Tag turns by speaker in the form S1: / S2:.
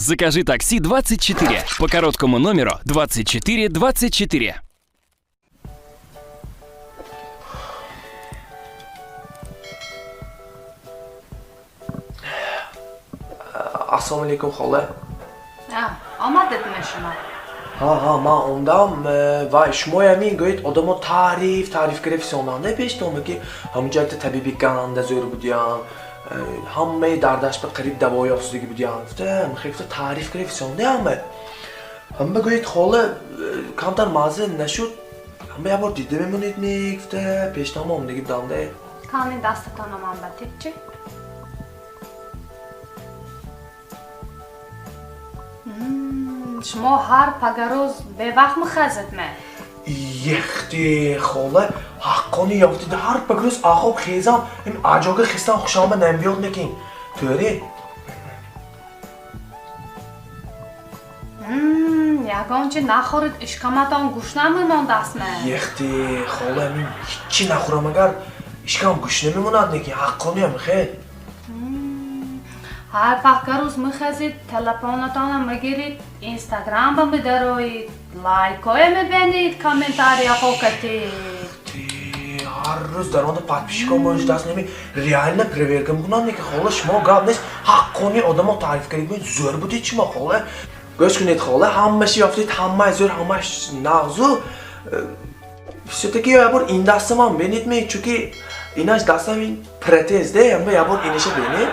S1: Закажи такси 24 по короткому номеру 24 24.
S2: Ассалому алайкум, хола.
S3: Омадедме шумо?
S2: Ҳа, ҳа, ман омдам. Вай, шумоям ин гӯед, одамо таъриф карда фисонанда пештома, ки ҳамунҷо якта табиби ганда зӯр будиян, ҳамаи дардаш ба қариб даво ёфтудагӣ будиян гуфта, мехе гуфта таъриф карда фисонда ҳама. Ҳама гӯед, хола, камтар мазза нашуд, ҳама як бор дида мемонед ми гуфта пештома омдагӣ будамда.
S3: Кани дастатона ман ба типчи. Шумо ҳар пагарӯз бевақт мехезед ме?
S2: Ехти, хола, ҳаққони ёфтида, ҳар пагарӯз ахоб хезам, ин аҷога хестан хушама намбиёд некин. Тӯри?
S3: Ягон чи нахӯред, ишкаматон гӯшна мемондааст ме?
S2: Ехти, хола, мин ҳиччи нахӯрам, агар ишкам гӯшна мемонад некин, ҳаққониам хел.
S3: Ҳар паҳкарӯз мехезед, телефонатонро мегиред, инстаграмба медароед, лайкое мебинед, комментарияҳо катед.
S2: Ҳар рӯз дар онда подписчико мош даст неми реально проверка мекунам неки, хола, шумо гап нест, ҳаққони одамо таъриф кардед, зӯр будед шумо, хола. Гӯш кунед, хола, ҳамааши ёфтед, ҳамааш зӯр, ҳамааш нағзу. Всё-таки як бор ин дастамам бинед ме, чунки инаш дастам ин протез де, ама як бор инаша бинед.